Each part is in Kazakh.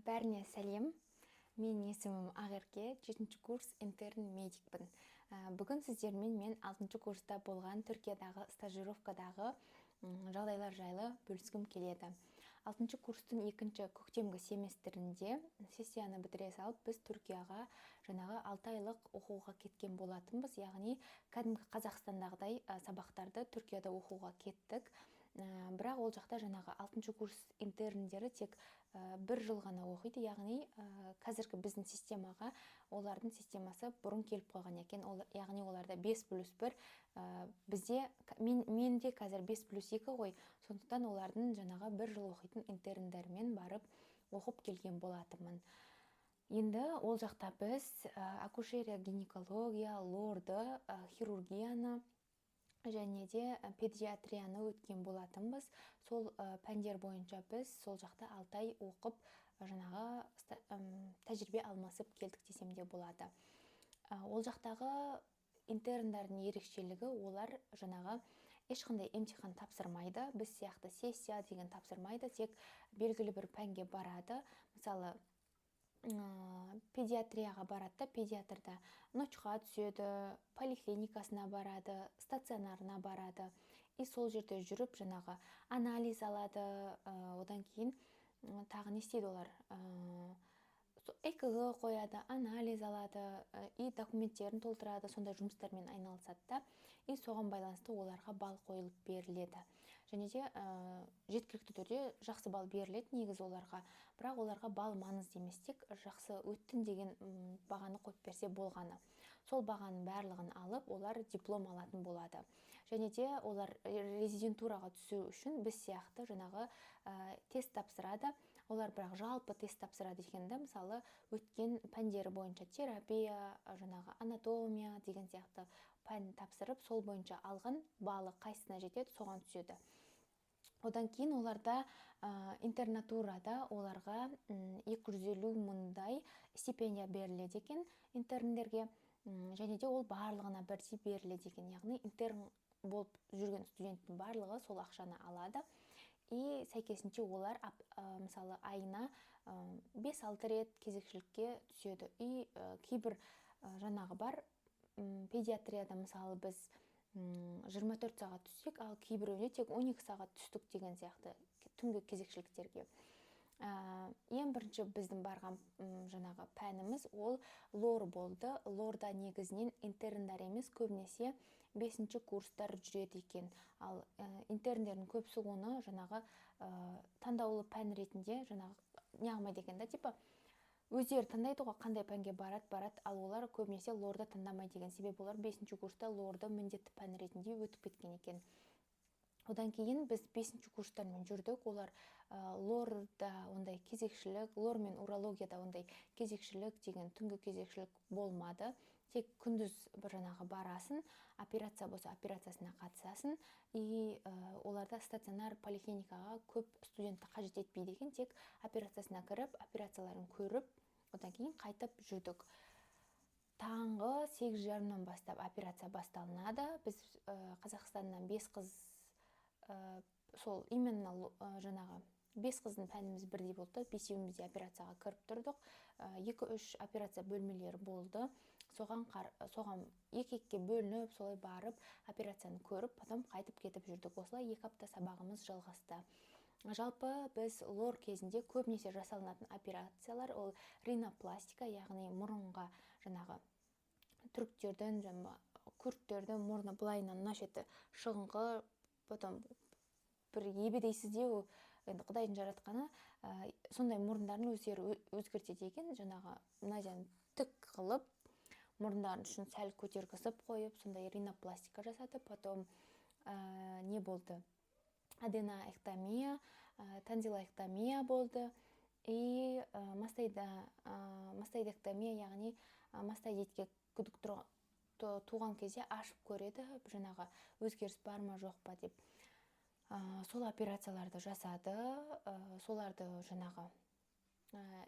Бәріне сәлем! Менің есімім Ақерке, жетінші курс интерн медикпін. Бүгін сіздермен мен алтыншы курста болған Түркиядағы стажировкадағы жағдайлар жайлы бөліскім келеді. Алтыншы курстың екінші көктемгі семестрінде сессияны бітіре салып, біз Түркияға жаңағы 6 айлық оқуға кеткен болатынбыз, яғни кәдімгі Қазақстандағыдай сабақтарды Түркияда оқуға кеттік. Бірақ ол жақта жаңағы алтыншы курс интерндері тек бір жыл ғана оқиды, яғни қазіргі біздің системаға олардың системасы бұрын келіп қойған екен. Ол, яғни оларда 5 плюс 1, бізде менде қазір 5 плюс 2 ғой. Сондықтан олардың жаңағы бір жыл оқитын интерндермен барып оқып келген болатынмын. Енді ол жақта біз акушерия, гинекология, лорды, хирургияны және де педиатрияны өткен болатынбыз. Сол пәндер бойынша біз сол жақта 6 ай оқып, жаңағы тәжірибе алмасып келдік десем де болады. Ол жақтағы интерндардың ерекшелігі: олар жаңағы ешқандай емтихан тапсырмайды, біз сияқты сессия деген тапсырмайды, тек белгілі бір пәнге барады. Мысалы, педиатрияға барады да, педиатрда ночқа түседі, поликлиникасына барады, стационарына барады и сол жерде жүріп, жаңағы анализ алады. Одан кейін тағы не істейді олар? ЭКГ қояды, анализ алады и документтерін толтырады, сондай жұмыстармен айналысады да. И соған байланысты оларға балл қойылып беріледі және де жеткілікті түрде жақсы балл беріледі негізі оларға. Бірақ оларға балл маңызды емес, тек жақсы өттің деген бағаны қойып берсе болғаны. Сол бағаның барлығын алып, олар диплом алатын болады. Және де олар резидентураға түсу үшін біз сияқты жаңағы тест тапсырады олар, бірақ жалпы тест тапсырады екен да. Мысалы, өткен пәндері бойынша терапия, жаңағы анатомия деген сияқты пән тапсырып, сол бойынша алған балы қайсысына жетеді, соған түседі. Одан кейін оларда интернатурада оларға 250 мыңдай стипендия беріледі екен интерндерге. Және де ол барлығына бірдей беріледі екен, яғни интерн болып жүрген студенттің барлығы сол ақшаны алады. И сәйкесінше олар мысалы, айына 5-6 рет кезекшілікке түседі. И кейбір жаңағы бар, педиатрияда, мысалы, біз 24 сағат түссек, ал кейбіреуіне тек 12 сағат түстік деген сияқты түнгі кезекшіліктерге. Ең бірінші біздің барған жаңағы пәніміз ол лор болды. Лорда негізінен интерндар емес, көбінесе бесінші курстар жүреді екен. Ал интерндердің көбісі оны жаңағы таңдаулы пән ретінде жаңағы не қылмайды екен да, типа өздері таңдайды ғой, қандай пәнге барады, барады. Ал олар көбінесе лорды таңдамайды деген, себебі олар бесінші курста лорды міндетті пән ретінде өтіп кеткен екен. Одан кейін біз бесінші курстармен жүрдік. Олар лорда ондай кезекшілік, лор мен урологияда ондай кезекшілік деген, түнгі кезекшілік болмады. Тек күндіз бір жаңағы барасың, операция болса, операциясына қатысасың. И оларда стационар, поликлиникаға көп студентті қажет етпейді екен, тек операциясына кіріп, операцияларын көріп, одан кейін қайтып жүрдік. Таңғы 8:30-нан бастап операция басталынады. Біз Қазақстаннан бес қыз, сол именно жаңағы бес қыздың пәніміз бірдей болды да, бесеуіміз де операцияға кіріп тұрдық. Екі үш операция бөлмелері болды, соған екі екіге бөлініп, солай барып, операцияны көріп, потом қайтып кетіп жүрдік. Осылай 2 апта сабағымыз жалғасты. Жалпы, біз лор кезінде көбінесе жасалынатын операциялар ол ринопластика, яғни мұрынға жаңағы түріктердің, жаңағы күрдтердің мұрны былайынан мына шеті шығыңқы, потом бір ебедейсіздеу, енді құдайдың жаратқаны, сондай мұрындарын өздері өзгертеді екен. Жаңағы мына жерін тік қылып, мұрындарын ішін сәл көтергізіп қойып, сондай ринопластика жасады. Потом не болды? Аденоэктомия, тонзиллэктомия болды и мастоидэктомия, яғни мастоидитке күдік туған кезде ашып көреді, жаңағы өзгеріс бар ма, жоқ па деп. Сол операцияларды жасады. Соларды жаңағы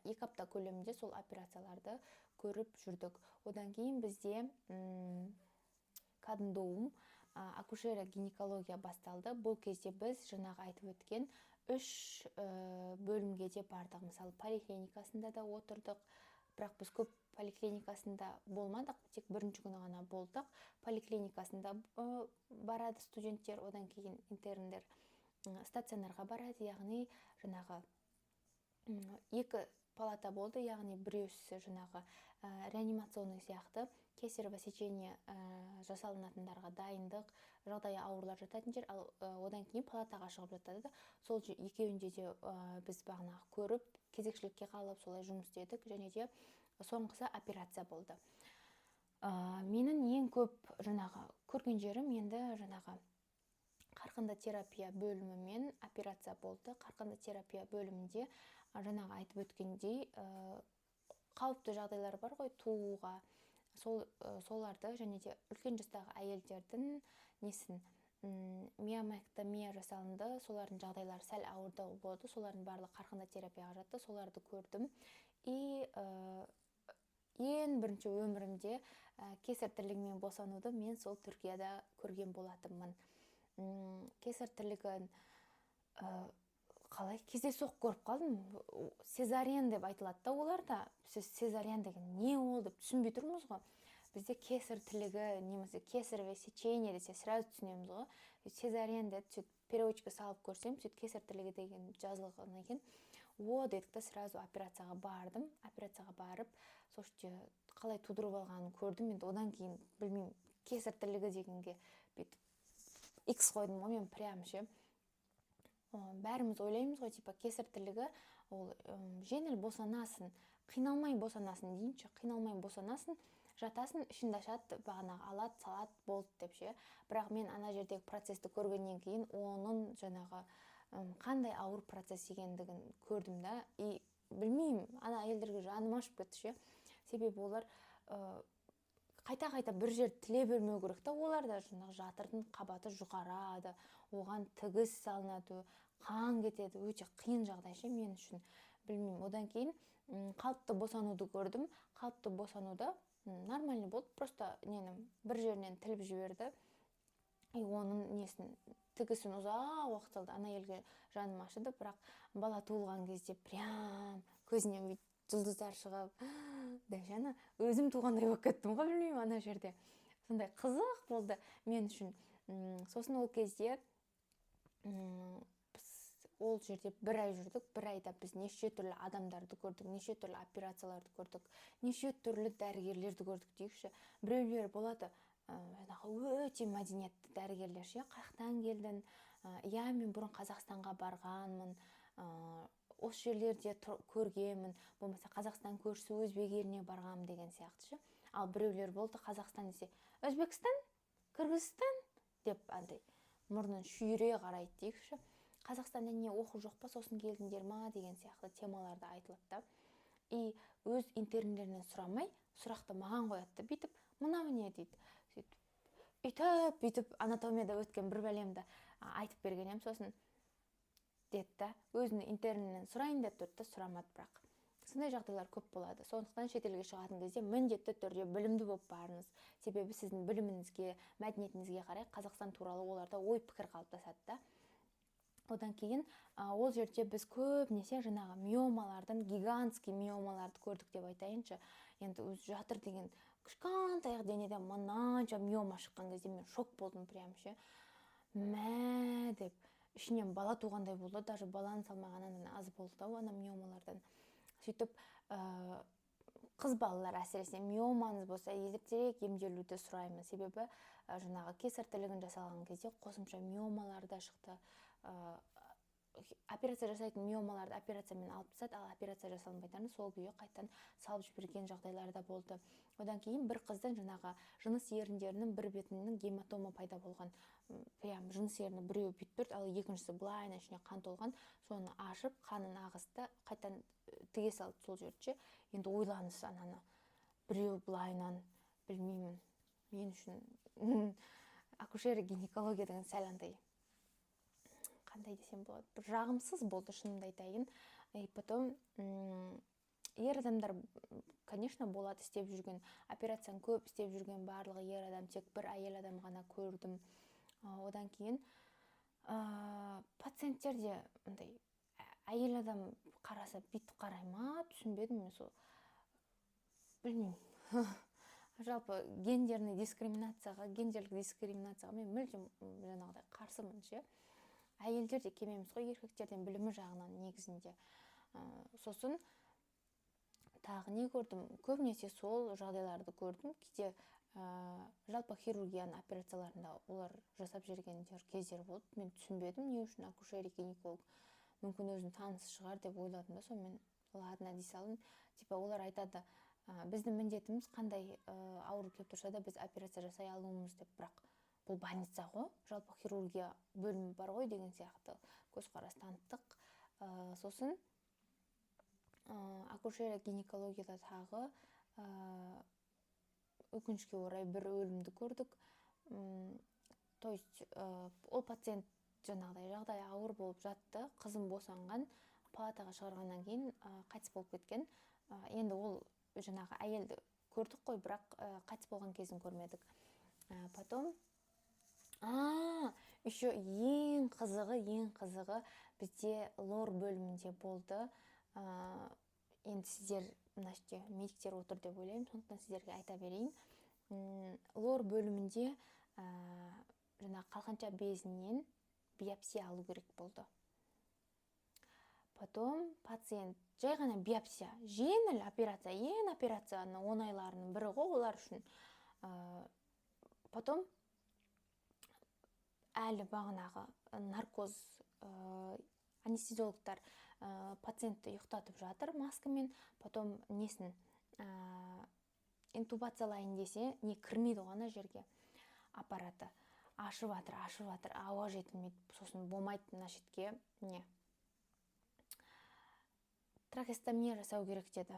2 апта көлемінде сол операцияларды көріп жүрдік. Одан кейін бізде kadın doğum. Акушерия гинекология басталды. Бұл кезде біз жаңағы айтып өткен үш бөлімге де бардық. Мысалы, поликлиникасында да отырдық, бірақ біз көп поликлиникасында болмадық, тек бірінші күні ғана болдық. Поликлиникасында барады студенттер, одан кейін интерндер стационарға барады, яғни жаңағы екі палата болды, яғни біреусі жаңағы реанимационный сияқты, кесарево сечение жасалынатындарға дайындық, жағдайы ауырлар жататын жер, ал одан кейін палатаға шығып жатады да. Сол екеуінде де біз бағанағы көріп, кезекшілікке қалып, солай жұмыс істедік. Және де соңғысы операция болды. Менің ең көп жаңағы көрген жерім енді жаңағы қарқынды терапия бөлімі мен операция болды. Қарқынды терапия бөлімінде жаңағы айтып өткендей, қауіпті жағдайлар бар ғой тууға, сол соларды және де үлкен жастағы әйелдердің несін, миомэктомия жасалынды, солардың жағдайлары сәл ауырдау болды, солардың барлығы қарқынды терапияға жатты, соларды көрдім. И ең бірінші өмірімде кесар тілігімен босануды мен сол Түркияда көрген болатынмын. Кесар тілігін қалай кездейсоқ көріп қалдым. Цезариан деп айтылады да оларда. Сіз цезариан деген не ол деп түсінбей тұрмыз ғой. Бізде кесар тілігі немесе кесарево сечение десе, сразу түсінеміз ғой. Цезариан деді, сөйтіп переводчикке салып көрсем, сөйтіп кесар тілігі деген жазылған екен. О дедік та, сразу операцияға бардым. Операцияға барып, сол жерде қалай тудырып алғанын көрдім. Енді одан кейін, білмеймін, кесар тілігі дегенге бүйтіп икс қойдым ғой мен прям ше. Бәріміз ойлаймыз ғой, типа кесар тілігі ол жеңіл босанасың, қиналмай босанасың дейінші, қиналмай босанасың, жатасың, ішіңді ашады, бағанағы алады, салады, болды деп ше. Бірақ мен ана жердегі процессті көргеннен кейін оның жаңағы қандай ауыр процесс екендігін көрдім да. И білмеймін, ана әйелдерге жаным ашып кетті ше. Себебі олар қайта қайта бір жерді тіле бермеу керек та. Олар да жаңағы жатырдың қабаты жұқарады, оған тігіс салынады, қан кетеді, өте қиын жағдай ше мен үшін, білмеймін. Одан кейін қалыпты босануды көрдім. Қалыпты босануда нормальный болды, просто нені бір жерінен тіліп жіберді и оның несін, тігісін ұзақ уақыт салды. Ана әйелге жаным ашыды, бірақ бала туылған кезде прям көзінен бүйтіп жұлдыздар шығып, даже ана өзім туғандай болып кеттім ғой, білмеймін, ана жерде сондай қызық болды мен үшін. Сосын ол кезде біз ол жерде бір ай жүрдік. Бір айда біз неше түрлі адамдарды көрдік, неше түрлі операцияларды көрдік, неше түрлі дәрігерлерді көрдік дейікші. Біреулер болады жаңағы өте мәдениетті дәрігерлер ше: «Қаяқтан келдің?» «Иә, мен бұрын Қазақстанға барғанмын, осы жерлерде көргенмін», болмаса «Қазақстан көршісі өзбек еліне барғанмын» деген сияқты ше. Ал біреулер болды, Қазақстан десе, «Өзбекстан, Қырғызстан» деп андай мұрнын шүйіре қарайды дейікші. «Қазақстанда не, оқу жоқ па, сосын келдіңдер ма?» деген сияқты темаларды айтылады да. И өз интерндерінен сұрамай, сұрақты маған қояды да, бүйтіп: «Мынау не?» – дейді. Сөйтіп, үйтіп бүйтіп анатомияда өткен бір бәлемді айтып берген едім. Сосын деді да, өзінің интернінен сұрайын деп тұрды да, сұрамады. Бірақ сондай жағдайлар көп болады. Сондықтан шетелге шығатын кезде міндетті түрде білімді болып барыңыз, себебі сіздің біліміңізге, мәдениетіңізге қарай Қазақстан туралы оларда ой пікір қалыптасады да. Одан кейін ол жерде біз көбінесе жаңағы миомалардың, гигантский миомаларды көрдік деп айтайыншы. Енді өзі жатыр деген кішкентай ақ денеден мынанша миома шыққан кезде мен шок болдым прям ше, мә деп. Ішінен бала туғандай болды, даже баланың салмағынан аз болды да ана миомалардан. Сөйтіп қыз балалар, әсіресе миомаңыз болса, ертерек емделуді сұраймын, себебі жаңағы кесар тілігін жасалған кезде қосымша миомалар да шықты. Операция жасайтын миомаларды операциямен алып тастады, ал операция жасалынбайтындарын сол күйі қайтадан салып жіберген жағдайлар да болды. Одан кейін бір қыздың жаңағы жыныс еріндерінің бір бетінің гематома пайда болған. Прям жыныс ерні біреуі бүйтіп тұрды, ал екіншісі былайынан ішіне қан толған. Соны ашып, қанын ағызды, қайтадан тіге салды сол жерді ше. Енді ойлаңыз, ананы біреу былайынан, білмеймін, мен үшін акушерия гинекология деген сәл андай, қандай десем болады, бір жағымсыз болды, шынымды айтайын. И потом Ер адамдар, конечно, болады істеп жүрген. Операцияны көп істеп жүрген барлығы ер адам, тек бір әйел адам ғана көрдім. Одан кейін пациенттер де андай, әйел адам қараса, бүйтіп қарай ма, түсінбедім мен сол, білмеймін. Жалпы гендерный дискриминацияға, гендерлік дискриминацияға мен мүлдем жаңағыдай қарсымын ше. Әйелдер де кем емес қой еркектерден білімі жағынан негізінде. Сосын тағы не көрдім? Көбінесе сол жағдайларды көрдім. Кейде жалпы хирургияның операцияларында олар жасап жіберген кездер болды. Мен түсінбедім, не үшін акушер гинеколог мүмкін өзінің танысы шығар деп ойладым да, сонымен ладно дей салдым. Типа олар айтады, біздің міндетіміз қандай ауру келіп тұрса да, біз операция жасай алуымыз деп. Бірақ бұл больница ғой, жалпы хирургия бөлімі бар ғой деген сияқты көзқарас таныттық. Сосын акушерия гинекологияда тағы өкінішке орай бір өлімді көрдік. То есть ол пациент жаңағыдай жағдайы ауыр болып жатты, қызым босанған, палатаға шығарғаннан кейін қайтыс болып кеткен. Енді ол жаңағы әйелді көрдік қой, бірақ қайтыс болған кезін көрмедік. Потом еще ең қызығы бізде лор бөлімінде болды. Енді сіздер мына жерде медиктер отыр деп ойлаймын, сондықтан сіздерге айта берейін. Лор бөлімінде жаңағы қалқанша безінен биопсия алу керек болды. Потом пациент жай ғана биопсия, жеңіл операция, ең операцияның оңайларының бірі ғой олар үшін. Потом әлі бағанағы наркоз, анестезиологтар пациентті ұйықтатып жатыр маскамен. Потом несін интубациялайын десе, не кірмейді ғой ана жерге аппараты. Ашып жатыр, ашып жатыр, ауа жетілмейді. Сосын болмайды, мына шетке не трахеостомия жасау керек деді.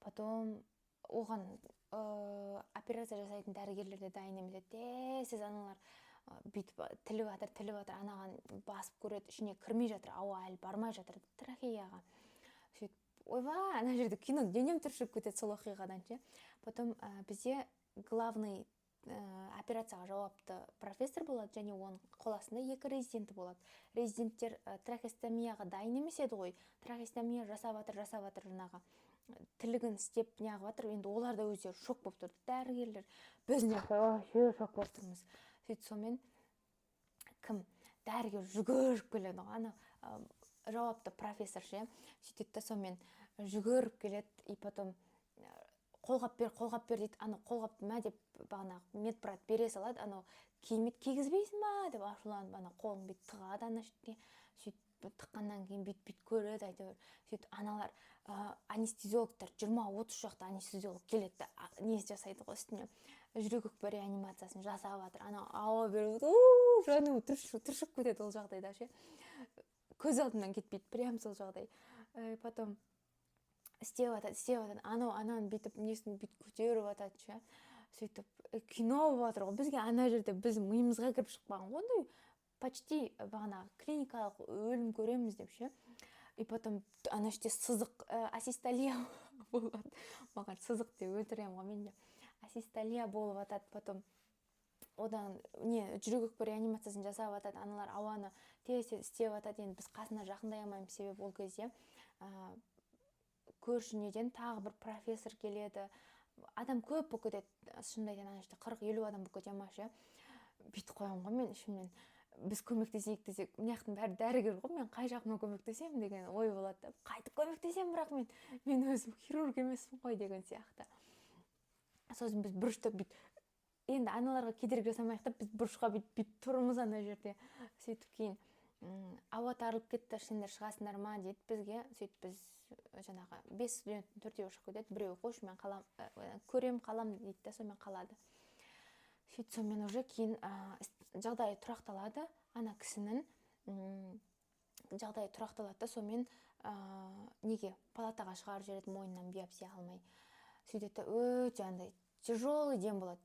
Потом оған операция жасайтын дәрігерлер де дайын емес еді. Тез тез аналар бүйтіп тіліп жатыр, тіліп жатыр, анаған басып көреді, ішіне кірмей жатыр, ауа әлі бармай жатыр трахеяға. Сөйтіп, ойбай, ана жерде кино, денем түршігіп кетеді сол оқиғадан ше. Потом бізде главный операцияға жауапты профессор болады және оның қол астында екі резиденті болады. Резиденттер трахеостомияға дайын емес еді ғой. Трахеостомия жасап жатыр, жасап жатыр, жаңағы тілігін істеп неғып жатыр. Енді олар да өздері шок болып тұр, дәрігерлер. Біз мына жақта вообще шок болып тұрмыз. Сөйтіп, сонымен кім дәрігер жүгіріп келеді ғой, ана жауапты профессор ше. Сөйтеді да, сонымен жүгіріп келеді и потом «Қолғап бер, қолғап бер», – дейді. Анау қолғапты мә деп бағанағы медбрат бере салады. Анау кимейді. «Кигізбейсің ба?» – деп ашуланып, ана қолын бүйтіп тығады ана шетке. Сөйтіп тыққаннан кейін бүйтіп бүйтіп көреді әйтеуір. Сөйтіп аналар анестезиологтар, 20-30 шақты анестезиолог келеді да, не жасайды ғой, үстіне жүрек өкпе реанимациясын жасап жатыр. Анау ауа беріп, жаным түршігіп кетеді ол жағдайда ше, көз алдымнан кетпейді прям сол жағдай. Потом істеп жатады, істеп жатады, анау ананы бүйтіп несін бүйтіп көтеріп жатады ше. Сөйтіп кино болып жатыр ғой бізге ана жерде. Біз миымызға кіріп шықпаған ғой ондай почти бағанағы клиникалық өлім көреміз деп ше. И потом ана жерде сызық, асистолия болады. Маған сызық деп өлтіремін ғой мен де. Асистолия болып жатады. Потом одан не жүрек өкпе реанимациясын жасап жатады. Аналар ауаны тез тез істеп жатады. Енді біз қасына жақындай алмаймыз, себебі ол кезде көрші неден тағы бір профессор келеді, адам көп болып кетеді. Шынымды айтайын, ана жерде 40-50 адам болып кете ма ше. Бүйтіп қоямын ғой мен ішімнен: біз көмектесейік десек, мына жақтың бәрі дәрігер ғой, мен қай жағыма көмектесемін деген ой болады да. Қайтып көмектесемін, бірақ мен өзім хирург емеспін ғой деген сияқты. Сосын біз бұрышта бүйтіп, енді аналарға кедергі жасамайық деп, біз бұрышқа бүйтіп бүйтіп тұрмыз ана жерде. Сөйтіп кейін «Ауа тарылып кетті, сендер шығасыңдар ма?» – дейді бізге. Сөйтіп біз жаңағы бес студенттің төртеуі шығып кетеді, біреуі «Қойшы, мен қалам, көрем, қалам», – дейді да, сонымен қалады. Сөйтіп, сонымен уже кейін жағдайы тұрақталады ана кісінің, жағдайы тұрақталады да, сонымен неге палатаға шығарып жібереді, мойнынан биопсия алмай. Сөйтеді да, өте андай тяжелый день болады,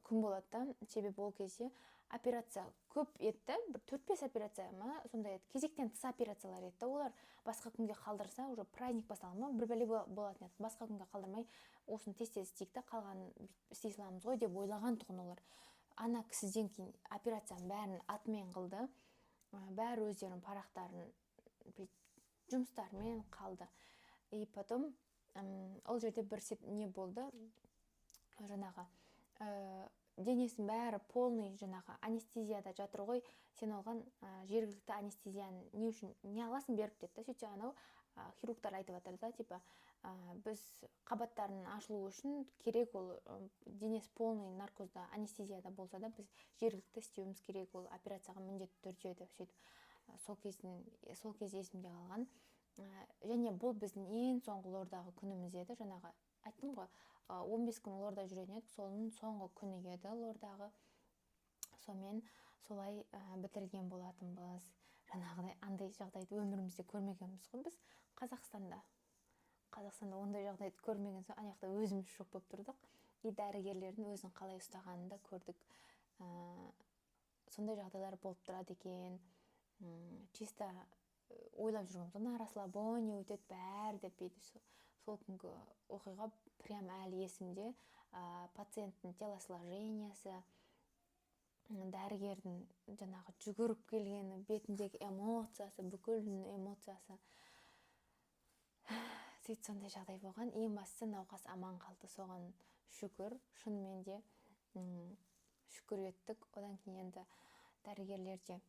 күн болады да, себебі ол кезде Операция көп еді да, бір 4-5 операция ма, сондай еді. Кезектен тыс операциялар еді да. Олар басқа күнге қалдырса, уже праздник бастала ма, бір бәле болатын еді. Басқа күнге қалдырмай, осыны тез тез істейік та, қалғанын бүйтіп істей саламыз ғой деп ойлаған тұғын олар. Ана кісіден кейін операцияның бәрін атымен қылды. Бәрі өздерінің парақтарын бүйтіп жұмыстарымен қалды. И потом ол жерде бір не болды, жаңағы денесінің бәрі полный жаңағы анестезияда жатыр ғой. Сен оған жергілікті анестезияны не үшін, не аласың беріп деді да. Сөйтсе, анау хирургтар айтып жатыр да, типа, біз қабаттарының ашылуы үшін керек ол, денесі полный наркозда, анестезияда болса да, біз жергілікті істеуіміз керек ол операцияға міндетті түрде деп. Сөйтіп сол кез есімде қалған. Және бұл біздің ең соңғы лордағы күніміз еді. Жаңағы айттым ғой, 15 күн лорда жүретін едік, соның соңғы күні еді лордағы. Сонымен солай бітірген болатынбыз. Жаңағыдай андай жағдайды өмірімізде көрмегенбіз ғой біз Қазақстанда. Ондай жағдайды көрмеген соң, ана жақта өзіміз шок болып тұрдық. И дәрігерлердің өзін қалай ұстағанын да көрдік. Сондай жағдайлар болып тұрады екен. Чисто ойлап жүргенбіз ғой, на расслабоне өтеді бәрі деп бүйтіп. Сол күнгі оқиға прям әлі есімде. Пациенттің телосложениесі, дәрігердің жаңағы жүгіріп келгені, бетіндегі эмоциясы, бүкілінің эмоциясы. Сөйтіп сондай жағдай болған. Ең бастысы, науқас аман қалды, соған шүкір, шынымен де шүкір еттік. Одан кейін енді дәрігерлер де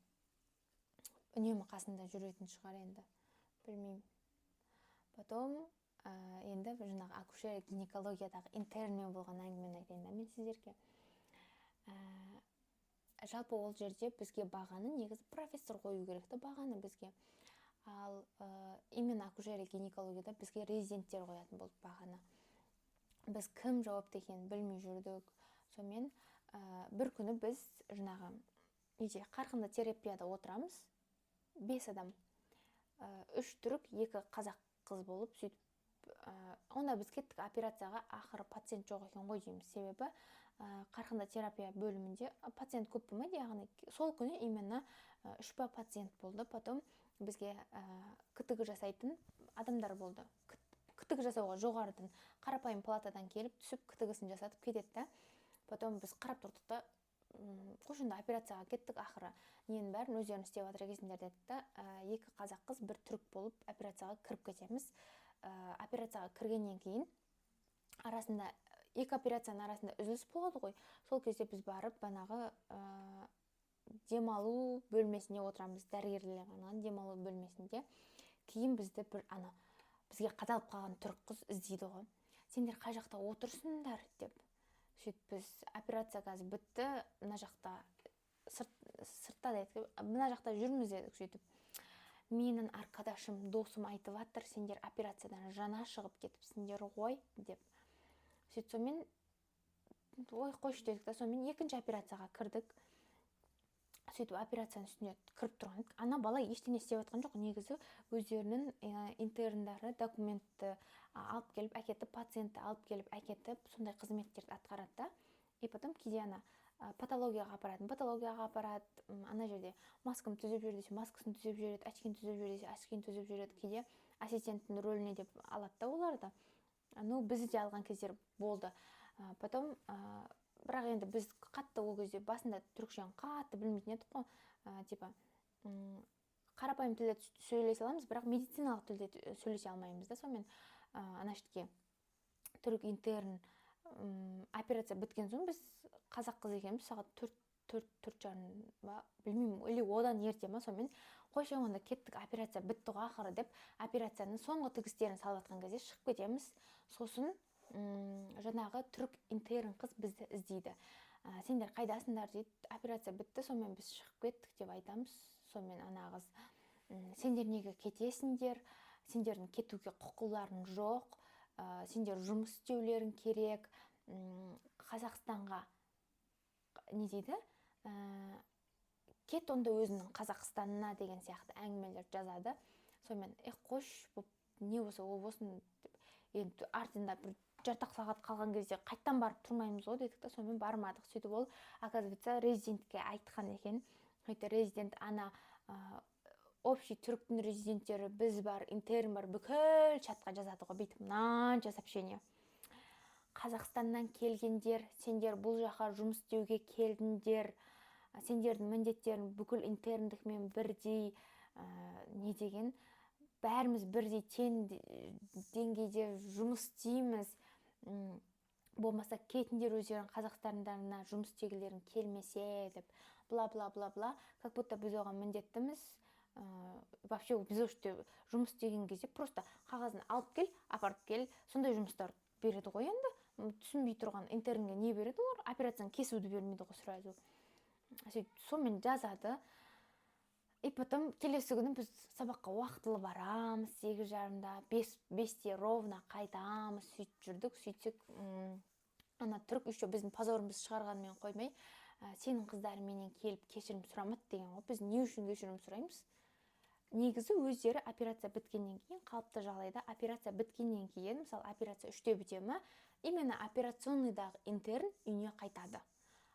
үнемі қасында жүретін шығар енді, білмеймін. Потом енді жаңағы акушер гинекологиядағы интернмен болған әңгімені айтайын да мен сіздерге. Жалпы ол жерде бізге бағаны негізі профессор қою керек та бағаны бізге. Ал именно акушерия гинекологияда бізге резиденттер қоятын болды бағаны. Біз кім жауапты екенін білмей жүрдік. Сонымен бір күні біз жаңағы неде, қарқынды терапияда отырамыз, бес адам, үш түрік, екі қазақ қыз болып. Сөйтіп онда біз кеттік операцияға, ақыры пациент жоқ екен ғой дейміз. Себебі қарқынды терапия бөлімінде пациент көп болмайды, яғни сол күні именно үш па пациент болды. Потом бізге КТГ жасайтын адамдар болды. КТГ жасауға жоғарыдан қарапайым палатадан келіп түсіп, КТГ-сын жасатып кетеді да. Потом біз қарап тұрдық та, қойшы, онда операцияға кеттік, ақыры ненің бәрін өздерің істеп жатыр екенсіңдер дедік та, екі қазақ қыз, бір түрік болып операцияға кіріп кетеміз. Операцияға кіргеннен кейін арасында, екі операцияның арасында үзіліс болады ғой, сол кезде біз барып банағы демалу бөлмесіне отырамыз, дәрігерлерге арналған демалу бөлмесінде. Кейін бізді бір ана бізге қадалып қалған түрік қыз іздейді ғой, сендер қай жақта отырсыңдар деп. Сөйтіп біз операция қазір бітті, мына жақта, сыртта дедік, мына жақта жүрміз дедік. Сөйтіп менің arkadaşым, досым айтып жатыр, сендер операциядан жаңа шығып кетіпсіңдер ғой деп. Сөйтіп сонымен ой, қойшы дедік та, сонымен екінші операцияға кірдік. Сөйтіп операцияның үстіне кіріп тұрған едік, ана бала ештеңе істеп жатқан жоқ негізі. Өздерінің интерндары документті алып келіп әкетіп, пациентті алып келіп әкетіп, сондай қызметтерді атқарады да. И потом кейде ана патологияға апаратын, патологияға апарады. Ана жерде масканы түзеп жүр десе, маскасын түзеп жібереді, очкиін түзеп жүр десе, очкиін түзеп жібереді. Кейде ассистенттің рөліне деп алады да оларды. Ну, бізді де алған кездер болды. Потом бірақ енді біз қатты ол кезде басында түрікшені қатты білмейтін едік қой. Типа қарапайым тілде сөйлесе аламыз, бірақ медициналық тілде сөйлесе алмаймыз да. Сонымен ана жерге түрік интерн операция біткен соң, біз қазақ қыз екенбіз, сағат 4, 4, 4:30 ба, білмеймін, или одан ерте ма. Сонымен қойшы, онда кеттік, операция бітті ғой ақыры деп, операцияның соңғы тігістерін салып жатқан кезде шығып кетеміз. Сосын жаңағы түрік интерн қыз бізді іздейді. Сендер қайдасыңдар дейді, операция бітті, сонымен біз шығып кеттік деп айтамыз. Сонымен ана қыз: Сендер неге кетесіңдер? Сендердің кетуге құқыларың жоқ, сендер жұмыс істеулерің керек, Қазақстанға не дейді, кет онда өзіңнің Қазақстанына» деген сияқты әңгімелер жазады. Сонымен е, қойшы, не болса ол болсын деп, енді артында бір Жарты ақ сағат қалған кезде қайтадан барып тұрмаймыз ғой дедік та, сонымен бармадық. Сөйтіп, ол, оказывается, резидентке айтқан екен. Сөйтіп, резидент ана общий түріктің резиденттері, біз бар, интерн бар, бүкіл чатқа жазады ғой бүйтіп мынанша сообщение: «Қазақстаннан келгендер, сендер бұл жаққа жұмыс істеуге келдіңдер, сендердің міндеттерің бүкіл интерндікмен бірдей, не деген, бәріміз бірдей тең деңгейде жұмыс істейміз, болмаса кетіңдер өздерің Қазақстандарына, жұмыс істегілерің келмесе», — деп, бла бла бла бла, как будто біз оған міндеттіміз. Вообще біз ол жерде жұмыс істеген кезде просто қағазын алып кел, апарып кел, сондай жұмыстар береді ғой. Енді түсінбей тұрған интернге не береді олар? Операцияны кесуді бермейді ғой сразу. Сөйтіп, сонымен жазады. И потом келесі күні біз сабаққа уақытылы барамыз, 8:30-да, 5-те ровно қайтамыз. Сөйтіп жүрдік. Сөйтсек, ана түрік еще біздің позорымызды шығарғанымен қоймай, «Сенің қыздарың менен келіп кешірім сұрамады» деген ғой. Біз не үшін кешірім сұраймыз? Негізі өздері операция біткеннен кейін, қалыпты жағдайда операция біткеннен кейін, мысалы, операция 3-те біте ма, именно операционныйдағы интерн үйіне қайтады.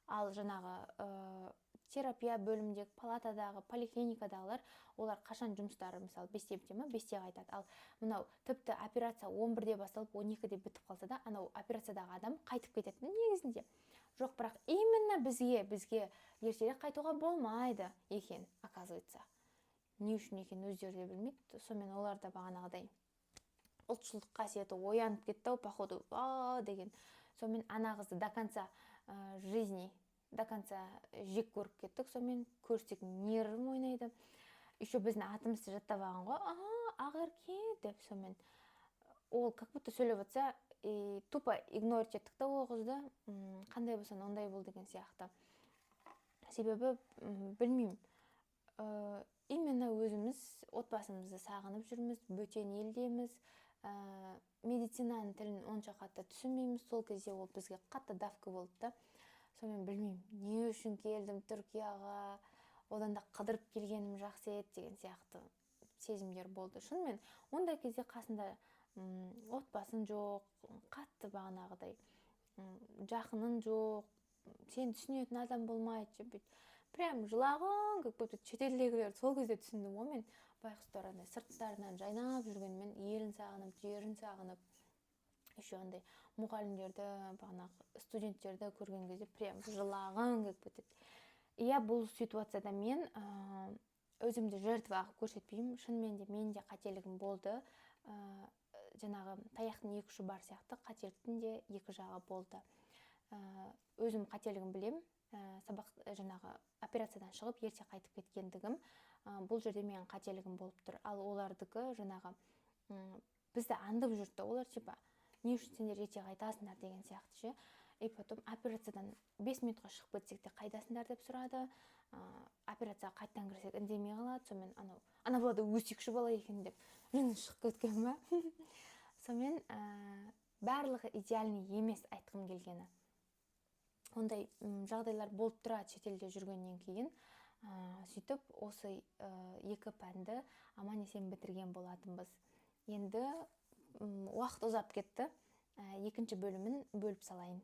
Ал жаңағы терапия бөліміндегі, палатадағы, поликлиникадағылар, олар қашан жұмыстары, мысалы, 5-те біте ма, 5-те қайтады. Ал мынау тіпті операция 11-де басталып, 12-де бітіп қалса да, анау операциядағы адам қайтып кетеді негізінде. Жоқ, бірақ именно бізге ертерек қайтуға болмайды екен, оказывается. Не үшін екенін өздері де білмейді. Сонымен, олар да бағанағыдай ұлтшылдық қасиеті оянып кетті ау, походу, а деген. Сонымен, ана қызды до конца жизни, до конца жек көріп кеттік. Сонымен, көрсек, нервім ойнайды. Еще біздің атымызды жаттап алған ғой, «А, Ақерке» деп. Сонымен, ол как будто сөйлеп жатса, и тупо игнорить еттік та ол қызды, қандай болсаң, ондай бол деген сияқты. Себебі білмеймін, именно өзіміз отбасымызды сағынып жүрміз, бөтен елдеміз, медицинаның тілін онша қатты түсінбейміз. Сол кезде ол бізге қатты давка болды да. Сонымен, білмеймін, не үшін келдім Түркияға, одан да қыдырып келгенім жақсы еді деген сияқты сезімдер болды. Шынымен, ондай кезде қасында отбасың жоқ, қатты бағанағыдай жақының жоқ, сені түсінетін адам болмайды ше. Бүйтіп прям жылағың келіп кетеді. Шетелдегілерді сол кезде түсіндім ғой мен. Байғұстар андай сырттарынан жайнап жүргенімен, елін сағынып, жерін сағынып, еще андай мұғалімдерді, бағанағы студенттерді көрген кезде прям жылағың келіп кетеді. Иә, бұл ситуацияда мен өзімді жертва қылып көрсетпеймін. Шынымен де менің де қателігім болды. Жаңағы таяқтың екі ұшы бар сияқты, қателіктің де екі жағы болды. Өзім қателігім білемін. Сабақ, жаңағы операциядан шығып, ерте қайтып кеткендігім, бұл жерде менің қателігім болып тұр. Ал олардікі жаңағы бізді аңдып жүрді олар, типа не үшін сендер ерте қайтасыңдар деген сияқты ше. И потом операциядан 5 минутқа шығып кетсек те, «Қайдасыңдар?» деп сұрады. Операцияға қайтадан кірсек, үндемей қалады. Сонымен, анау ана бала да өсекші бала екен деп жыны шығып кеткен ба. Сонымен, барлығы идеальный емес, айтқым келгені. Ондай жағдайлар болып тұрады шетелде жүргеннен кейін. Сөйтіп, осы екі пәнді аман есен бітірген болатынбыз. Енді уақыт ұзап кетті, екінші бөлімін бөліп салайын.